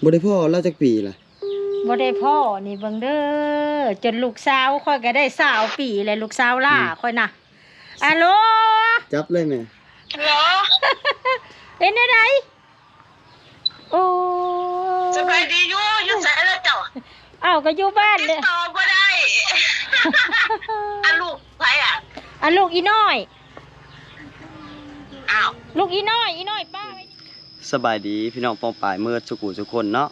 ບໍ່ໄດ້ພໍ້ລາວຈັກປີລະ? ບໍ່ໄດ້ພໍ້ນີ້ເບິ່ງເດີ ຈົນລູກສາວຂ້ອຍກໍໄດ້ຊາວປີແລ້ວ ລູກສາວຫຼ້າ ອືມ ຂ້ອຍນະ. ອາໂລ ຈັບເລີຍແມ່. ຮັລໂຫຼ ເປັນແນວໃດ? ໂອ້ ສະບາຍດີຢູ່ ຢູ່ໃສລະເຈົ້າ? ເອົ້າ ກໍຢູ່ບ້ານເດ້. ຕິດຕໍ່ບໍ່ໄດ້. ອັນລູກໃຜອະ? ອັນລູກອີນ້ອຍ. ອ້າວ ລູກອີນ້ອຍ ອີນ້ອຍປ້າໄວ້. ສະບາຍດີພີ່ນ້ອງປ້ອງປາຍເໝິດສຸກູສຸຄົນເນາະ.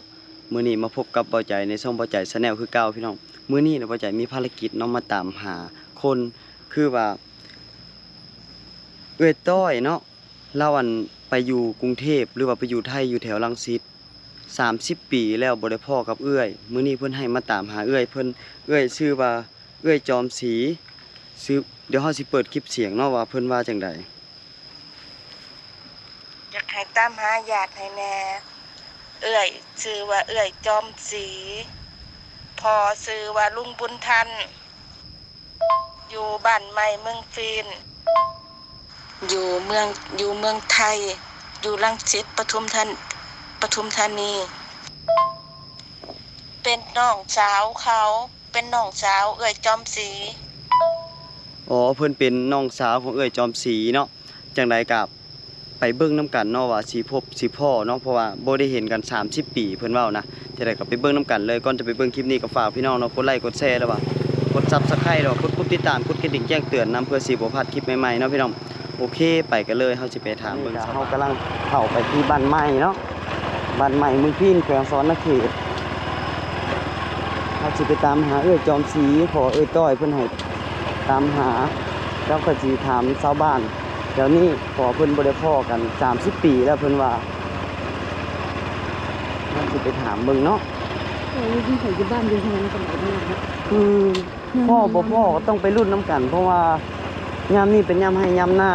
ມື້ນີ້ມາພົບກັບເບົາໃຈໃນຊ່ອງເບົາໃຈ Channel ຄືເກົ່າພີ່ນ້ອງ. ມື້ນີ້ນະ ເບົາໃຈມີພາລະກິດເນາະ ມາຕາມຫາຄົນ ຄືວ່າ ເອື້ອຍຕ້ອຍເນາະ ລາວ ອັນ ໄປຢູ່ກຸງເທບ ຫຼືວ່າໄປຢູ່ໄທ ຢູ່ແຖວລັງສິດ ສາມສິບປີແລ້ວບໍ່ໄດ້ພໍ້ກັບເອື້ອຍ. ມື້ນີ້ເພິ່ນໃຫ້ມາຕາມຫາເອື້ອຍເພິ່ນ. ເອື້ອຍຊື່ວ່າເອື້ອຍຈອມສີ ຊື່ ດຽວເຮົາຊິເປີດຄລິບສຽງເນາະ ວ່າເພິ່ນວ່າຈັ່ງໃດ. ຢາກໃຫ້ຕາມຫາຍາດໃຫ້ແດ່. ເອື້ອຍຊື່ວ່າເອື້ອຍຈອມສີ ພໍ່ຊື່ວ່າລຸງບຸນທັນ. ຢູ່ບ້ານໃໝ່ເມືອງຟີນ ຢູ່ເມືອງ ຢູ່ເມືອງໄທ ຢູ່ລັງສິດ ປະທຸມທານ ປະທຸມທານີ. ເປັນນ້ອງສາວເຂົາ ເປັນນ້ອງສາວເອື້ອຍຈອມສີ. ອໍ ເພິ່ນເປັນນ້ອງສາວຂອງເອື້ອຍຈອມສີເນາະ. ຈັ່ງໃດກະ ໄປເບິ່ງນຳກັນເນາະ ວ່າຊິພົບຊິພໍ້ເນາະ ເພາະວ່າບໍ່ໄດ້ເຫັນກັນສາມສິບປີ ເພິ່ນເວົ້ານະ. ຈັ່ງໃດກໍໄປເບິ່ງນຳກັນເລີຍ. ກ່ອນຈະໄປເບິ່ງຄລິບນີ້ກໍຝາກພີ່ນ້ອງເນາະ ກົດໄລກົດແຊ ແລ້ວວ່າກົດ Subscribe ແລ້ວວ່າກົດປຸ່ມຕິດຕາມ ກົດກະດິ່ງແຈ້ງເຕືອນນຳ ເພື່ອຊິບໍ່ພາດຄລິບໃໝ່ໆເນາະພີ່ນ້ອງ. ໂອເຄ ໄປກັນເລີຍ ເຮົາຊິໄປຖາມເບິ່ງ. ເຮົາກຳລັງເຂົ້າໄປທີ່ບ້ານໃໝ່ເນາະ ບ້ານໃໝ່ເມືອງພີນ ແຂວງສະຫວັນນະເຂດ. ເຮົາຊິໄປຕາມຫາເອື້ອຍຈອມສີ ເພາະວ່າເອື້ອຍຕ້ອຍເພິ່ນໃຫ້ຕາມຫາ. ແລ້ວກໍຊິຖາມຊາວບ້ານ ແຖວນີ້ ເພາະວ່າເພິ່ນບໍ່ໄດ້ພໍ້ກັນສາມສິບປີແລ້ວ ເພິ່ນວ່າ. ເຮົາຊິໄປຖາມເບິ່ງເນາະ. ເອີ ຢູ່ໃສ ຢູ່ບ້ານຢູ່ເຮືອນກັນໄດ້ເນາະ. ຄື ພໍ້ບໍ່ພໍ້ກໍຕ້ອງໄປລຸ້ນນຳກັນ ເພາະວ່າຍາມນີ້ເປັນຍາມໄຮ່ຍາມນາ.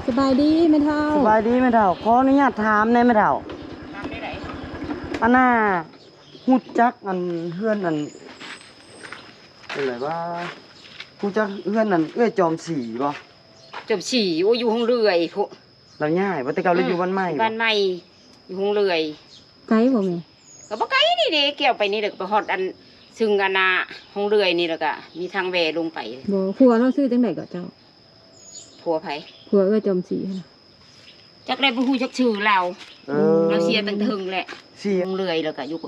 ສະບາຍດີແມ່ເຖົ້າ. ສະບາຍດີແມ່ເຖົ້າ. ຂໍອະນຸຍາດຖາມແດ່ແມ່ເຖົ້າ. ອັນນ່າ ຮູ້ຈັກອັນເຮືອນອັນ ເປັນໄດວ່າ ຮູ້ຈັກເຮືອນອັນເອື້ອຍຈອມສີບໍ່? ຈອມສີ ໂອ້ ຢູ່ຫົງເລື່ອຍພຸ້ນ. ລາວຍ້າຍບໍ່? ແຕ່ເກົ່າລາວຢູ່ບ້ານໃໝ່. ບ້ານໃໝ່ ຢູ່ຫົງເລື່ອຍ. ໄກບໍ່ແມ່? ກໍບໍ່ໄກນີ້ເດ້ ກ່ຽວໄປນີ້ແລ້ວກໍໄປຮອດອັນ ເຊິ່ງອັນນ່າ ຫົງເລື່ອຍນີ້ ແລ້ວກໍມີທາງແວ່ລົງໄປ. ບໍ່ ຜົວລາວຊື່ຈັ່ງໃດກໍເຈົ້າ? ຜົວໃຜ? ຜົວເອື້ອຍຈອມສີຫັ້ນນະ. ຈັກແລ້ວ ບໍ່ຮູ້ຈັກຊື່ລາວ. ເອີ ລາວເສຍຕັ້ງແຕ່ເຫິງແລ້ວ. ເສຍ ຫົງເລື່ອຍ ແລ້ວກໍຢູ່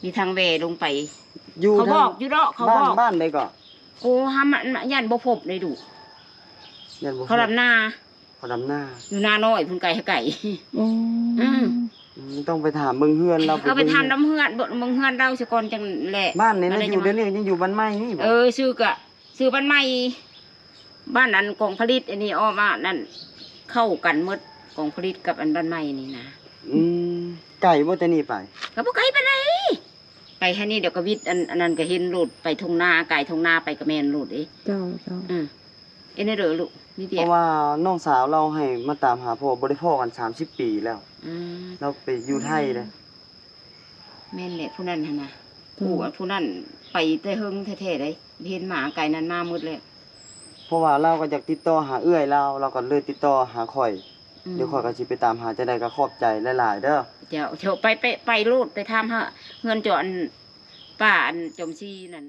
ມີທາງແວ່ລົງໄປ. ຢູ່ ເຂົາບອກຢູ່ດອກ ເຂົາບອກ. ບ້ານໃດກໍ? ໂອ້ ຫາ ຢ້ານບໍ່ພົບໄດ້ດຸ. ຢ້ານບໍ່ພົບ. ເຂົາດຳນາ. ເຂົາດຳນາ ຢູ່ນານ້ອຍພຸ້ນ ໄກ ໄກ. ໂອ້ ອືມ ອືມ ຕ້ອງໄປຖາມເບິ່ງເຮືອນລາວ. ເອີ ໄປຖາມນຳເຮືອນ ເບິ່ງເຮືອນລາວຊະກ່ອນ ຈັ່ງແຫຼະ. ບ້ານນີ້ນະ ຢູ່ດຽວນີ້ຍັງຢູ່ບ້ານໃໝ່ນີ້ບໍ່? ເອີ ຊື່ກະ ຊື່ບ້ານໃໝ່ ບ້ານອັນກອງຜະລິດ ອັນນີ້ອອກມານັ້ນ ເຂົ້າກັນໝົດ ກອງຜະລິດກັບອັນບ້ານໃໝ່ນີ້ນະ. ອືມ ໄກບໍ່ແຕ່ນີ້ໄປ? ກໍບໍ່ໄກປານໃດ. ໄປຫັ້ນນີ້ ດຽວກໍວິດອັນ ອັນນັ້ນກໍເຫັນໂລດ ໄປທົ່ງນາ ກາຍທົ່ງນາໄປກໍແມ່ນໂລດເດ້. ເຈົ້າ ເຈົ້າ. ອືມ ເຮັດແນວໃດລູກ ມີວຽກ? ເພາະວ່ານ້ອງສາວລາວໃຫ້ມາຕາມຫາພໍ່ ບໍ່ໄດ້ພໍ້ກັນສາມສິບປີແລ້ວ. ອືມ ລາວໄປຢູ່ໄທເດ້. ອືມ ແມ່ນແຫຼະ ຜູ້ນັ້ນຫັ້ນນະ. ເຈົ້າ. ຜູ້ ຜູ້ນັ້ນໄປແຕ່ເຫິງແທ້ໆເດ້ ເຫັນມາໄກນັ້ນມາໝົດແລ້ວ. ເພາະວ່າລາວກໍຢາກຕິດຕໍ່ຫາເອື້ອຍລາວ ລາວກໍເລີຍຕິດຕໍ່ຫາຂ້ອຍ. ອືມ ດຽວຂ້ອຍກໍຊິໄປຕາມຫາ. ຈັ່ງໃດກໍຂອບໃຈຫຼາຍໆເດີ. ເຈົ້າ ເຈົ້າ ໄປ ໄປ ໄປໂລດ ໄປຖາມຫາເຮືອນເຈົ້າ ອັນ ປ້າ ອັນ ຈອມສີນັ້ນ.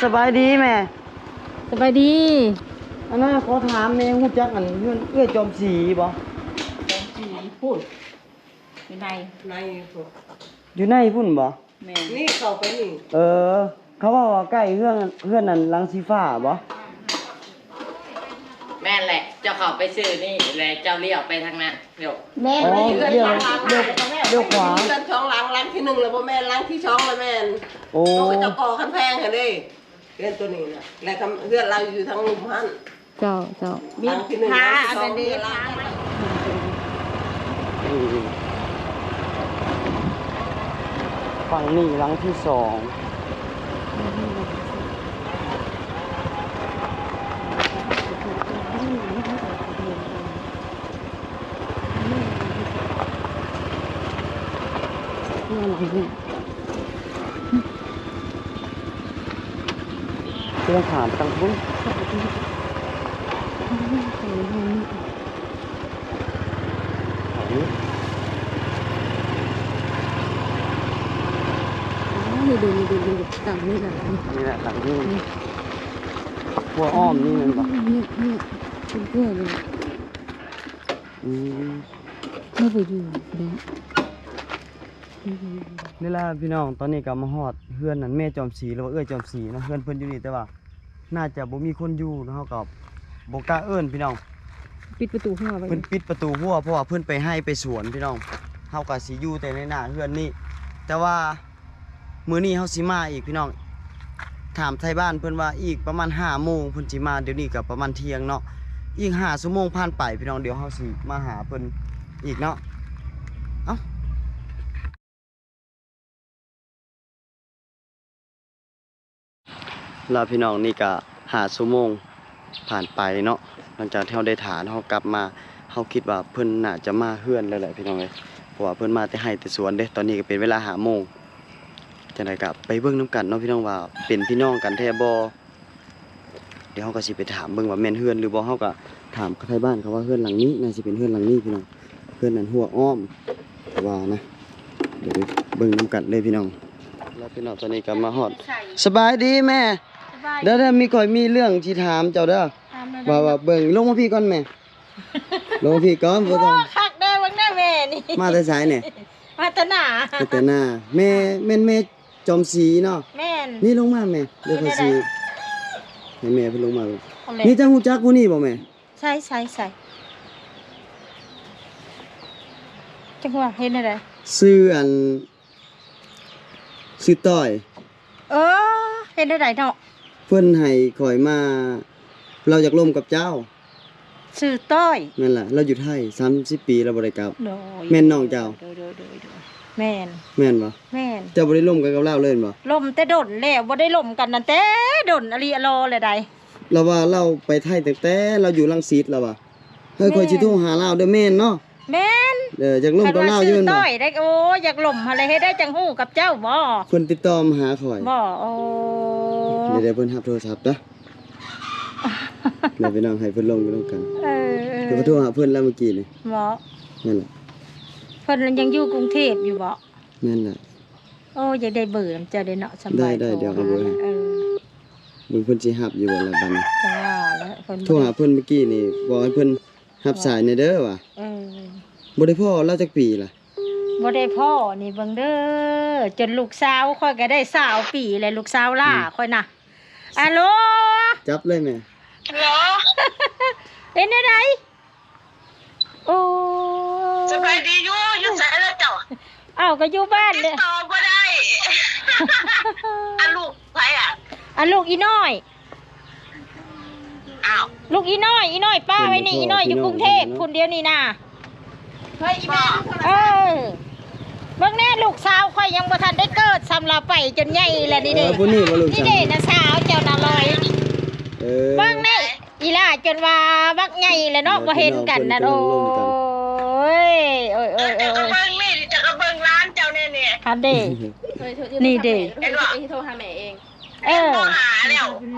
ສະບາຍດີແມ່. ສະບາຍດີ. ອັນນັ້ນ ຂໍຖາມແມ່ ຮູ້ຈັກອັນເຮືອນເອື້ອຍຈອມສີບໍ່? ຈອມສີພຸ້ນ ຢູ່ໃນ ໃນພຸ້ນ ຢູ່ໃນພຸ້ນບໍ່? ແມ່ນ ນີ້ເຂົ້າໄປນີ້. ເອີ ເຂົາເວົ້າວ່າໃກ້ເຮືອນ ເຮືອນນັ້ນຫຼັງສີຟ້າບໍ່? ແມ່ນແຫຼະ ເຈົ້າເຂົ້າໄປຊື່ນີ້ ແລະເຈົ້າລ້ຽວໄປທາງນັ້ນ. ແມ່ນ ອໍ ລ້ຽວ ລ້ຽວ ລ້ຽວຂວາ ເຮືອນສອງຫຼັງ ຫຼັງທີໜຶ່ງລະບໍ່ແມ່ນ ຫຼັງທີສອງລະແມ່ນ. ໂອ້ ເຂົາເຈົ້າກໍ່ກຳແພງຫັ້ນເດ້ ເຮືອນໂຕນີ້ນະ ແລະເຮືອນລາວຢູ່ທາງລຸ່ມຫັ້ນ. ເຈົ້າ ເຈົ້າ ມີຜ້າອັນນັ້ນເດ້ ຝັ່ງນີ້ຫຼັງທີສອງ. ເພື່ອຖາມທາງພຸ້ນ. ນີ້ເດ້ ນີ້ເດ້ ນີ້ເດ້ ທາງນີ້ແຫຼະ ນີ້ແຫຼະທາງນີ້. ຄົວອ້ອມນີ້ແມ່ນບໍ່? ນີ້ ນີ້ ເປັນຄົວນີ້ແຫຼະ. ອືມ ເຮົາໄປຢູ່ເນາະ. ນີ້ລະພີ່ນ້ອງ ຕອນນີ້ກໍມາຮອດເຮືອນນັ້ນ ແມ່ຈອມສີ ຫຼືວ່າເອື້ອຍຈອມສີເນາະ. ເຮືອນເພິ່ນຢູ່ນີ້ ແຕ່ວ່າໜ້າຈະບໍ່ມີຄົນຢູ່ເນາະ ເຮົາກໍບໍ່ກ້າເອີ້ນພີ່ນ້ອງ ປິດປະຕູຮົ້ວໄວ້. ເພິ່ນປິດປະຕູຮົ້ວ ເພາະວ່າເພິ່ນໄປໄຮ່ໄປສວນພີ່ນ້ອງ. ເຮົາກໍຊິຢູ່ແຕ່ໃນໜ້າເຮືອນນີ້ ແຕ່ວ່າ ມື້ນີ້ເຮົາຊິມາອີກພີ່ນ້ອງ. ຖາມໄທບ້ານເພິ່ນວ່າອີກປະມານຫ້າໂມງເພິ່ນຊິມາ. ດຽວນີ້ກໍປະມານທ່ຽງເນາະ ອີກຫ້າຊົ່ວໂມງຜ່ານໄປພີ່ນ້ອງ ດຽວເຮົາຊິມາຫາເພິ່ນອີກເນາະ. ເອົ້າ ລະພີ່ນ້ອງ ນີ້ກະຫ້າຊົ່ວໂມງຜ່ານໄປເນາະ. ຫຼັງຈາກທີ່ເຮົາໄດ້ຖ້າ ເຮົາກັບມາ ເຮົາຄິດວ່າເພິ່ນໜ້າຈະມາເຮືອນແລ້ວແຫຼະພີ່ນ້ອງເອີຍ ເພາະວ່າເພິ່ນມາແຕ່ໄຮ່ແຕ່ສວນເດ້. ຕອນນີ້ກໍເປັນເວລາຫ້າໂມງ ຈັ່ງໃດກໍໄປເບິ່ງນຳກັນເນາະພີ່ນ້ອງ ວ່າເປັນພີ່ນ້ອງກັນແທ້ບໍ່. ດຽວເຮົາກໍຊິໄປຖາມເບິ່ງວ່າແມ່ນເຮືອນຫຼືບໍ່. ເຮົາກໍຖາມໄທບ້ານເຂົາວ່າເຮືອນຫຼັງນີ້ ໜ້າຊິເປັນເຮືອນຫຼັງນີ້ພີ່ນ້ອງ ເຮືອນອັນຮົ້ວອ້ອມ ເຂົາວ່ານະ. ດຽວໄປເບິ່ງນຳກັນເລີຍພີ່ນ້ອງ. ແລ້ວພີ່ນ້ອງ ຕອນນີ້ກໍມາຮອດ. ສະບາຍດີແມ່. ສະບາຍດີ. ເດີໆ ມີ ຂ້ອຍມີເລື່ອງຊິຖາມເຈົ້າເດີ. ຖາມແນວໃດ? ວ່າ ວ່າເບິ່ງ ລົງມາພີ້ກ່ອນແມ່ ລົງມາພີ້ກ່ອນ. ບໍ່ຕ້ອງ. ໂອ້ ຄັກເດີ ເບິ່ງແດ່ແມ່ນີ້. ມາແຕ່ໃສນີ້? ມາແຕ່ໜ້າ. ມາແຕ່ໜ້າ. ແມ່ ແມ່ນແມ່ ຈອມສີເນາະ. ແມ່ນ. ນີ້ລົງມາແມ່ ເດີ ຂ້ອຍຊິໃຫ້ແມ່ເພິ່ນລົງມາ. ນີ້ເຈົ້າຮູ້ຈັກຜູ້ນີ້ບໍ່ແມ່? ໃສ ໃສ ໃສ? ຈັກວ່າເຮັດແນວໃດ? ຊື່ອັນ ຊື່ຕ້ອຍ. ເອີ ເຮັດແນວໃດເນາະ? ເພິ່ນໃຫ້ຂ້ອຍມາ ລາວຢາກລົມກັບເຈົ້າ. ຊື່ຕ້ອຍ. ແມ່ນລະ ລາວຢູ່ໄທສາມສິບປີ ລາວບໍ່ໄດ້ກັບ. ໂດຍ. ແມ່ນນ້ອງເຈົ້າ? ໂດຍ ໂດຍ ໂດຍ ໂດຍ. ແມ່ນ. ແມ່ນບໍ່? ແມ່ນ. ເຈົ້າບໍ່ໄດ້ລົມກັນກັບລາວເລີຍແມ່ນບໍ່? ລົມແຕ່ດົນແລ້ວ ບໍ່ໄດ້ລົມກັນນັ້ນແຕ່ດົນ ອະລີອະລໍແລ້ວໃດ໋. ລາວວ່າລາວໄປໄທຕັ້ງແຕ່ລາວຢູ່ລັງສິດ ລາວວ່າ. ເອີ ແມ່ນ. ຂ້ອຍຊິໂທຫາລາວເດີ. ແມ່ນເນາະ? ແມ່ນ. ເອີ ຢາກລົມກັບລາວຢູ່ແມ່ນບໍ່? ໂອ້ ຢາກລົມຫັ້ນແຫຼະ ເຮັດໄດ້ຈັ່ງຮູ້ກັບເຈົ້າບໍ່? ເພິ່ນຕິດຕໍ່ມາຫາຂ້ອຍ. ບໍ່? ໂອ້ ດຽວ ດຽວເພິ່ນຮັບໂທລະສັບເດີ. ດຽວໄປນັ່ງໃຫ້ເພິ່ນລົມຢູ່ນຳກັນ. ເອີ ເອີ ດຽວຂ້ອຍໂທຫາເພິ່ນແລ້ວມື້ກີ້ນີ້. ບໍ່? ນັ້ນແຫຼະ. ເພິ່ນຍັງຢູ່ກຸງເທບຢູ່ບໍ່? ແມ່ນແຫຼະ. ໂອ້ ຢາກໄດ້ເບີນຳເຈົ້າເດ້ເນາະ. ສຳບາຍ. ໄດ້ ໄດ້ ດຽວເອົາເບີໃຫ້. ເອີ ເບິ່ງເພິ່ນຊິຮັບຢູ່ບໍ່ລະບັດນີ້. ຈັ່ງວ່າແຫຼະ ເພິ່ນ ໂທຫາເພິ່ນມື້ກີ້ນີ້ ບອກໃຫ້ເພິ່ນ ຮັບສາຍແດ່ເດີວ່າ. ເອີ ບໍ່ໄດ້ພໍ້ລາວຈັກປີລະ? ບໍ່ໄດ້ພໍ້ນີ້ເບິ່ງເດີ ຈົນລູກສາວຂ້ອຍກໍໄດ້ຊາວປີແລ້ວ ລູກສາວຫຼ້າ ອືມ ຂ້ອຍນະ. ອາໂລ ຈັບເລີຍແມ່. ເປັນແນວໃດ? ໂອ້ ສະບາຍດີຢູ່ ຢູ່ໃສລະເຈົ້າ? ເອົ້າ ກໍຢູ່ບ້ານເດ້ ຕິດຕໍ່ບໍ່ໄດ້. ອາ ລູກໃຜອະ? ອາ ລູກອີນ້ອຍ. ອ້າວ ລູກອີນ້ອຍ ອີນ້ອຍປ້າໄວ້ນີ້ ອີນ້ອຍຢູ່ກຸງເທບພຸ້ນດຽວນີ້ນະ. ເຮີ້ຍ ອີແມ່ ເອີ ເບິ່ງແນ່ ລູກສາວຂ້ອຍຍັງບໍ່ທັນໄດ້ເກີດຊ້ຳ ລາວໄປຈົນໃຫຍ່ແລ້ວນີ້ເດ້. ເອີ ຜູ້ນີ້ບໍ່ລູກ ນີ້ເດ້ ນ້າສາວເຈົ້ານະລອຍ. ເອີ ເບິ່ງແນ່ ອີຫຼ້າຈົນວ່າບັກໃຫຍ່ແລ້ວເນາະ ບໍ່ເຫັນກັນນະ. ໂອ້ຍ ໂອ້ຍ ໂອ້ຍ ເຈົ້າກໍເບິ່ງນີ້ ເຈົ້າກໍເບິ່ງຫຼານເຈົ້າແນ່ນີ້. ອັນເດ້ ນີ້ເດ້ ເຫັນບໍ່ ໂທຫາແມ່ເອງ. ເອີ ໂທຫາແລ້ວ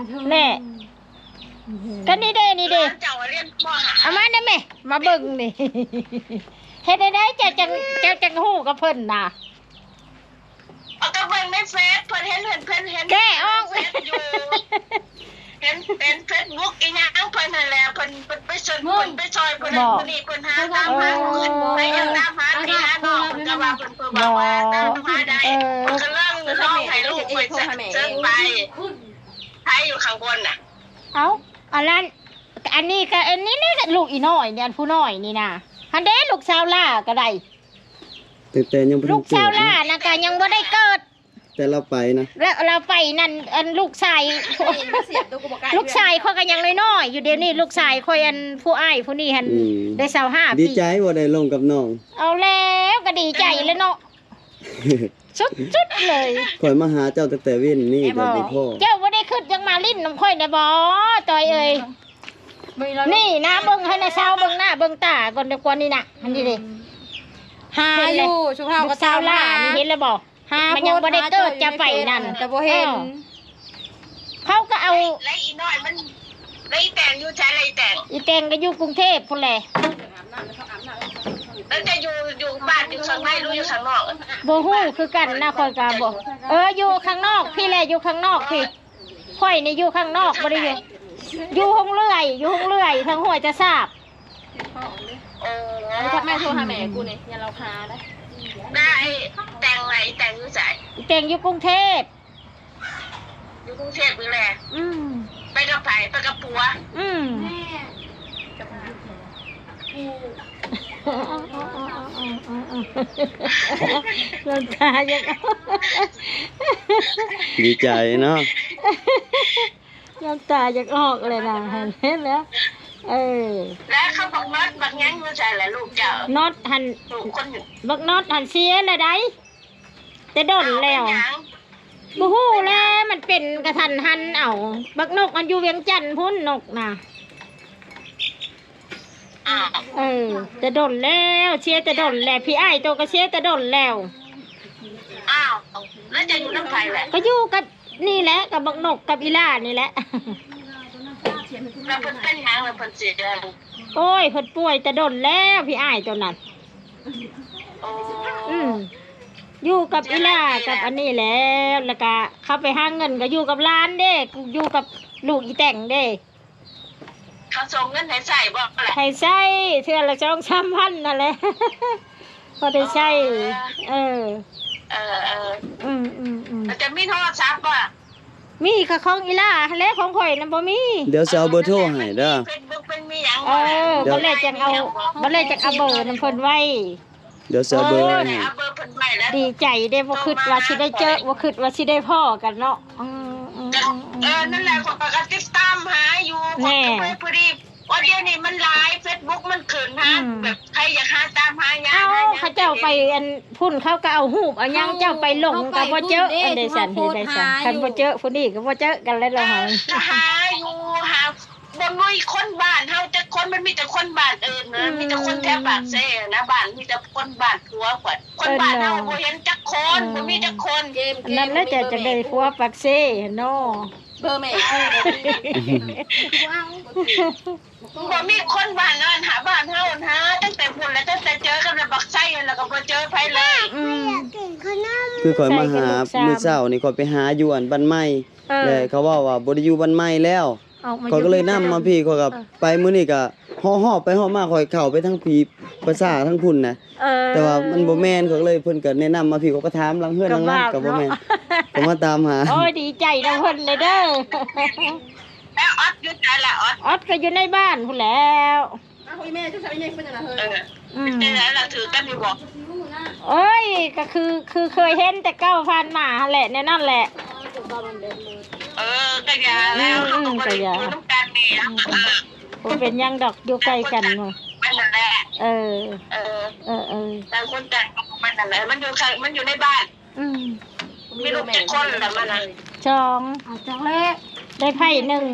ແນ່ ກໍນີ້ເດ້ ນີ້ເດ້ ເຈົ້າລຽນ ໂທຫາ ເອົາມາແນ່ແມ່ ມາເບິ່ງນີ້. ເຮັດແນວໃດເຈົ້າຈັ່ງ ເຈົ້າຈັ່ງຮູ້ກັບເພິ່ນນະ? ເບິ່ງໃນເຟສ ເພິ່ນເຫັນ ເຫັນ ເພິ່ນເຫັນ ແກະອອກ ເຫັນຢູ່ ເຫັນ ເຫັນເຟສບຸກອີຫຍັງເພິ່ນຫັ້ນແຫຼະ ເພິ່ນ ເພິ່ນໄປຊ່ອຍ ເພິ່ນໄປຊ່ອຍຜູ້ນັ້ນຜູ້ນີ້ ເພິ່ນຫາຕາມຫາ ເອີ ເພິ່ນໄປຫາຕາມຫາພີ່ຫານ້ອງ ເພິ່ນກໍວ່າ ເພິ່ນ ເພິ່ນວ່າ ວ່າຕາມຫາໄດ້ ເອີ ເພິ່ນກໍເລີຍຮ້ອງໃຫ້ລູກຂ້ອຍເຊີນໄປ ໃຜຢູ່ຂ້າງບົນນະ ເອົ້າ ອັນນັ້ນ ອັນນີ້ກໍ ອັນນີ້ແຫຼະ ລູກອີນ້ອຍນີ້ ອັນຜູ້ນ້ອຍນີ້ນະ ຫັ້ນເດ້ ລູກສາວຫຼ້າກໍໄດ້ ຕັ້ງແຕ່ຍັງບໍ່ທັນເກີດເນາະ ລູກສາວຫຼ້ານະກໍຍັງບໍ່ໄດ້ເກີດ ແຕ່ລາວໄປນະ ລາວ ລາວໄປນັ້ນ ອັນລູກຊາຍ ລູກຊາຍຂ້ອຍກໍຍັງນ້ອຍໆຢູ່ ດຽວນີ້ລູກຊາຍຂ້ອຍ ອັນຜູ້ອ້າຍຜູ້ນີ້ຫັ້ນ ອືມ ໄດ້ຊາວຫ້າປີ ດີໃຈບໍ່ໄດ້ລົມກັບນ້ອງ ເອົາແລ້ວ ກໍດີໃຈແລ້ວເນາະ ສຸດໆເລີຍ ຂ້ອຍມາຫາເຈົ້າຕັ້ງແຕ່ເວັນນີ້ ແຕ່ບໍ່ພໍ ເຈົ້າບໍ່ໄດ້ຄິດຢາກມາຫຼິ້ນນຳຂ້ອຍແດ່ບໍ ຕ້ອຍເອີຍ ນີ້ນະ ເບິ່ງໃຫ້ນະ ຊາວເບິ່ງໜ້າເບິ່ງຕາກ່ອນດີກວ່ານີ້ນະ ອັນນີ້ເດ້ ຫາຢູ່ ຊຸມເຮົາກໍຊາວຫຼ້ານີ້ ເຫັນແລ້ວບໍ່ ຫາ ມັນຍັງບໍ່ໄດ້ເກີດ ຈະໄປນັ້ນ ກໍບໍ່ເຫັນ ເອີ ເຂົາກໍເອົາ ແລ້ວ ແລ້ວອີນ້ອຍມັນ ແລ້ວອີແຕງຢູ່ໃສລະ ອີແຕງ ອີແຕງກໍຢູ່ກຸງເທບພຸ້ນແຫຼະ ແລ້ວຈະຢູ່ ຢູ່ບ້ານຢູ່ຂ້າງໃນຫຼືຢູ່ຂ້າງນອກ ບໍ່ຮູ້ຄືກັນນະ ຂ້ອຍກໍບໍ່ ເອີ ຢູ່ຂ້າງນອກພີ້ແຫຼະ ຢູ່ຂ້າງນອກພີ້ ຂ້ອຍນີ້ຢູ່ຂ້າງນອກ ບໍ່ໄດ້ຢູ່ ຢູ່ຫົງເລື່ອຍ ຢູ່ຫົງເລື່ອຍ ທາງຫ້ວຍຕາສາບ ໂອ້ ທຳໄມໂທຫາແມ່ກູນີ້ ຢ່າລາວຄາໄດ໋ ໄດ້ ແຕງໄວ ແຕງຢູ່ໃສ ແຕງຢູ່ກຸງເທບ ຢູ່ກຸງເທບນີ້ແຫຼະ ອືມ ໄປກັບໃຜ ໄປກັບຜົວ ອືມ ນ້ຳຕາຢາກອອກ ດີໃຈເນາະ ນ້ຳຕາຢາກອອກເລີຍນະ ເຫັນແລ້ວ ເອີ ແລ້ວເຂົາບັກນັດບັກຫຍັງຢູ່ໃສລະລູກເຈົ້າ ນັດຫັ້ນ ລູກຄົນ ບັກນັດຫັ້ນເສຍແລ້ວໃດ ແຕ່ດົນແລ້ວ ເອົາເປັນຫຍັງ ບໍ່ຮູ້ແຫຼະ ມັນເປັນກະທັນຫັນເອົາ ບັກນົກອັນຢູ່ວຽງຈັນພຸ້ນ ນົກນະ ອ້າວ ເອີ ແຕ່ດົນແລ້ວ ເສຍແຕ່ດົນແລ້ວ ພີ່ອ້າຍໂຕກໍເສຍແຕ່ດົນແລ້ວ ອ້າວ ແລ້ວຈະຢູ່ນຳໃຜແຫຼະ ກໍຢູ່ກັບນີ້ແຫຼະ ກັບບັກນົກກັບອີຫຼ້ານີ້ແຫຼະ ແລ້ວເພິ່ນເປັນຫຍັງລະເພິ່ນເສຍ ໂອ້ຍ ເພິ່ນປ່ວຍແຕ່ດົນແລ້ວ ພີ່ອ້າຍໂຕນັ້ນ ໂອ້ ອືມ ຢູ່ກັບອີຫຼ້າ ກັບອັນນີ້ແຫຼະ ແລ້ວກະເຂົາໄປຫາເງິນກໍຢູ່ກັບຫຼານເດ້ ຢູ່ກັບລູກອີແຕງເດ້ ເຂົາສົ່ງເງິນໃຫ້ໃຊ້ບໍ່ລະ ໃຫ້ໃຊ້ເທື່ອລະສອງສາມພັນນັ້ນແຫຼະ ພໍໄດ້ໃຊ້ ເອີ ເອີ ເອີ ອືມໆໆ ແລ້ວຈະມີໂທລະສັບບໍ່ ມີ ຂອງອີຫຼ້າຫັ້ນແຫຼະ ຂອງຂ້ອຍນະບໍ່ມີ ດຽວຊິເອົາເບີໂທໃຫ້ເດີ ເຟສບຸກເພິ່ນມີຫຍັງ ເອີ ບໍ່ແລ້ວຈັ່ງເອົາ ບໍ່ແລ້ວຈັ່ງເອົາເບີນຳເພິ່ນໄວ້ ດຽວຊິເອົາເບີໄວ້ໃຫ້ ໂອ້ຍ ເອົາເບີເພິ່ນໄວ້ແລ້ວ ດີໃຈເດ້ ບໍ່ຄິດວ່າຊິໄດ້ເຈີ ບໍ່ຄິດວ່າຊິໄດ້ພໍ້ກັນເນາະ ອືມໆໆ ເອີ ນັ້ນແຫຼະ ຂ້ອຍກໍຕິດຕາມຫາຢູ່ ຂ້ອຍກໍບໍ່ໄດ້ພໍດີ ວ່າດຽວນີ້ມັນຫຼາຍ ເຟສບຸກມັນຂຶ້ນຫາ ອືມ ແບບໃຜຢາກຫາຕາມຫາຫຍັງ ເອົາ ຫາຫຍັງ ເຂົາເຈົ້າໄປອັນພຸ້ນ ເຂົາກໍເອົາຮູບເອົາຫຍັງ ເຈົ້າໄປຫຼົງກໍບໍ່ເຈີ ອັນໃດຊັ້ນ ເຮັດໃດຊັ້ນ ຄັນບໍ່ເຈີຜູ້ນີ້ກໍບໍ່ເຈີກັນແລ້ວເຮົາ ເອີ ກໍຫາຢູ່ ຫາ ບໍ່ມີຄົນບ້ານເຮົາຈັກຄົນ ມັນມີແຕ່ຄົນບ້ານອື່ນນະ ອືມ ມີແຕ່ຄົນແຖວປາກເຊນະ ບ້ານມີແຕ່ຄົນບ້ານຜົວຂ້ອຍ ຄົນບ້ານເຮົາບໍ່ເຫັນຈັກຄົນ ເອີ ບໍ່ມີຈັກຄົນ ນັ້ນແຫຼະ ເຈົ້າຈະໄດ້ຜົວປາກເຊຫັ້ນເນາະ ເບີແມ່ ເອີ ບໍ່ມີຄົນບ້ານນັ້ນຫາ ບ້ານເຮົາຫັ້ນຫາ ຕັ້ງແຕ່ພຸ້ນແຫຼະ ຕັ້ງແຕ່ເຈີກັບບັກໄຊຫັ້ນລະ ກໍບໍ່ເຈີໃຜເລີຍ ອືມ ຄືຂ້ອຍມາຫາມື້ເຊົ້ານີ້ ຂ້ອຍໄປຫາຢູ່ອັນບ້ານໃໝ່ ເອີ ແລະເຂົາເວົ້າວ່າບໍ່ໄດ້ຢູ່ບ້ານໃໝ່ແລ້ວ ຂ້ອຍກໍເລີຍນຳມາພີ້ ຂ້ອຍກໍ ເອີ ໄປມື້ນີ້ກໍເຮາະ ເຮາະໄປເຮາະມາ ຂ້ອຍເຂົ້າໄປທາງພີ້ ພາສາທາງພຸ້ນນະ ເອີ ແຕ່ວ່າມັນບໍ່ແມ່ນ ຂ້ອຍກໍເລີຍ ເພິ່ນກໍແນະນຳມາພີ້ ຂ້ອຍກໍຖາມຫຼັງເຮືອນຫຼັງລານ ກໍບໍ່ແມ່ນ ກໍມາຕາມຫາ ໂອ້ຍ ດີໃຈນຳເພິ່ນເລີຍເດີ ແລ້ວອອດຢູ່ໃສລະ ອອດ ອອດກໍຢູ່ໃນບ້ານພຸ້ນແລ້ວ ອ້າວ ອີແມ່ ເຈົ້າສາວ ອີແມ່ເປັນຫຍັງລະເຮີ້ຍ ເອີ ອືມ ເປັນຈັ່ງໃດລະ ຖືກກັນຢູ່ບໍ່ ໂອ້ຍ ກໍຄື ຄືເຄີຍເຫັນແຕ່ເກົ່າຜ່ານມາຫັ້ນແຫຼະ ແນວນັ້ນແຫຼະ ເອີ ກໍຢ່າແລ້ວ ອືມ ເຮົາກໍບໍ່ໄດ້ຢູ່ນຳກັນນີ້ ອືມ ເອີ ບໍ່ເປັນຫຍັງດອກ ຢູ່ໃກ້ກັນ ມັນນັ້ນແຫຼະ ເອີ ເອີ ເອີ ເອີ ຕ່າງຄົນຕ່າງມັນນັ້ນແຫຼະ ມັນຢູ່ ມັນຢູ່ໃນບ້ານ ອືມ ມີລູກຈັກຄົນລະມັນນະ ສອງ ເອົາຈັກແລ້ວ ໄດ້ໃພ້ໜຶ່ງ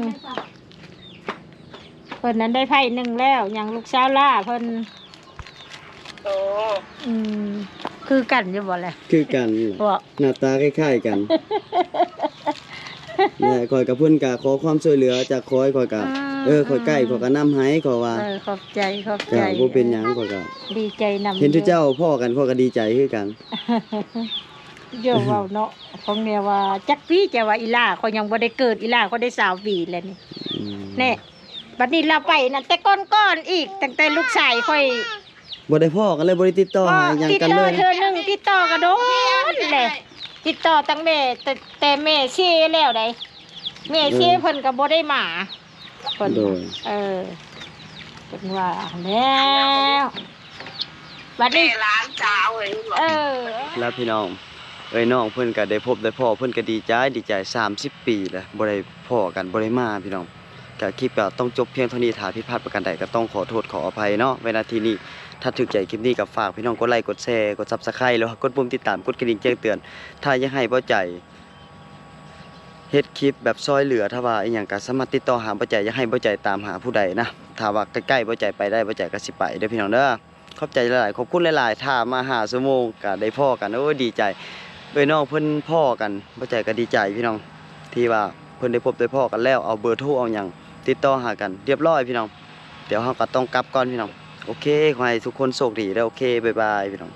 ເພິ່ນນັ້ນໄດ້ໃພ້ໜຶ່ງແລ້ວ ຍັງລູກສາວຫຼ້າເພິ່ນ ໂອ້ ອືມ ຄືກັນຢູ່ບໍ່ແລະ ຄືກັນ ເພາະ ໜ້າຕາຄ້າຍໆກັນ ແລະຂ້ອຍກັບເພິ່ນກະຂໍຄວາມຊ່ວຍເຫຼືອຈາກຂ້ອຍ ຂ້ອຍກະ ອືມ ເອີ ຂ້ອຍໃກ້ ອືມ ຂ້ອຍກະນຳໃຫ້ ຂ້ອຍວ່າ ເອີ ຂອບໃຈ ຂອບໃຈ ກະບໍ່ເປັນຫຍັງ ຂ້ອຍກະດີໃຈນຳ ເຫັນທຸເຈົ້າພໍ້ກັນ ຂ້ອຍກະດີໃຈຄືກັນ ຢ່າເວົ້າເນາະ ຂອງແມ່ວ່າຈັກປີ ເຈົ້າວ່າອີ່ຫຼ້າຂ້ອຍຍັງບໍ່ໄດ້ເກີດ ອີ່ຫຼ້າຂ້ອຍໄດ້ຊາວປີແລ້ວນີ້ ອືມ ແນ່ ບັດນີ້ລາວໄປນັ້ນແຕ່ກ່ອນໆອີກ ຕັ້ງແຕ່ລູກຊາຍຂ້ອຍ ບໍ່ໄດ້ພໍ້ກັນເລີຍ ບໍ່ໄດ້ຕິດຕໍ່ຫາຫຍັງກັນເລີຍ ຕິດຕໍ່ເທື່ອໜຶ່ງ ຕິດຕໍ່ກໍດົນແຫຼະ ຕິດຕໍ່ຕັ້ງແມ່ ແຕ່ ແຕ່ແມ່ເສຍແລ້ວໃດ໋ ແມ່ເສຍ ເອີ ເພິ່ນກໍບໍ່ໄດ້ມາ ເພິ່ນ ໂດຍ ເອີ ເພິ່ນວ່າແລ້ວ ບັດນີ້ ແມ່ຫຼານສາວເອີຍ ເອີ ແລ້ວພີ່ນ້ອງເອີຍ ນ້ອງເພິ່ນກໍໄດ້ພົບໄດ້ພໍ້ ເພິ່ນກໍດີໃຈ ດີໃຈ ສາມສິບປີແລ້ວ ບໍ່ໄດ້ພໍ້ກັນ ບໍ່ໄດ້ມາພີ່ນ້ອງ ກໍຄລິບກໍຕ້ອງຈົບພຽງເທົ່ານີ້ ຖ້າຜິດພາດປະການໃດກໍຕ້ອງຂໍໂທດຂໍອະໄພເນາະ ໄວ້ ນະ ທີ່ນີ້ ຖ້າຖືກໃຈຄລິບນີ້ກໍຝາກພີ່ນ້ອງກົດໄລ ກົດແຊ ກົດ Subscribe ຫຼືວ່າກົດປຸ່ມຕິດຕາມ ກົດກະດິ່ງແຈ້ງເຕືອນ ຖ້າຢາກໃຫ້ບໍ່ໃຈ ເຮັດຄລິບແບບຊ່ອຍເຫຼືອ ຖ້າວ່າອີ່ຫຍັງກໍສາມາດຕິດຕໍ່ຫາບໍ່ໃຈ ຢາກໃຫ້ບໍ່ໃຈຕາມຫາຜູ້ໃດນະ ຖ້າວ່າໃກ້ໆບໍ່ໃຈໄປໄດ້ ບໍ່ໃຈກໍຊິໄປເດີພີ່ນ້ອງເດີ ຂອບໃຈຫຼາຍໆ ຂອບຄຸນຫຼາຍໆ ຖ້າມາຫ້າຊົ່ວໂມງກໍໄດ້ພໍ້ກັນ ໂອ້ຍ ດີໃຈ ເອີຍ ນ້ອງເພິ່ນພໍ້ກັນ ບໍ່ໃຈກໍດີໃຈພີ່ນ້ອງ ທີ່ວ່າເພິ່ນໄດ້ພົບໄດ້ພໍ້ກັນແລ້ວ ເອົາເບີໂທເອົາຫຍັງຕິດຕໍ່ຫາກັນຮຽບຮ້ອຍພີ່ນ້ອງ ດຽວເຮົາກໍຕ້ອງກັບກ່ອນພີ່ນ້ອງ ໂອເຄ ຂໍໃຫ້ທຸກຄົນໂຊກດີເດີ ໂອເຄ ບາຍບາຍພີ່ນ້ອງ.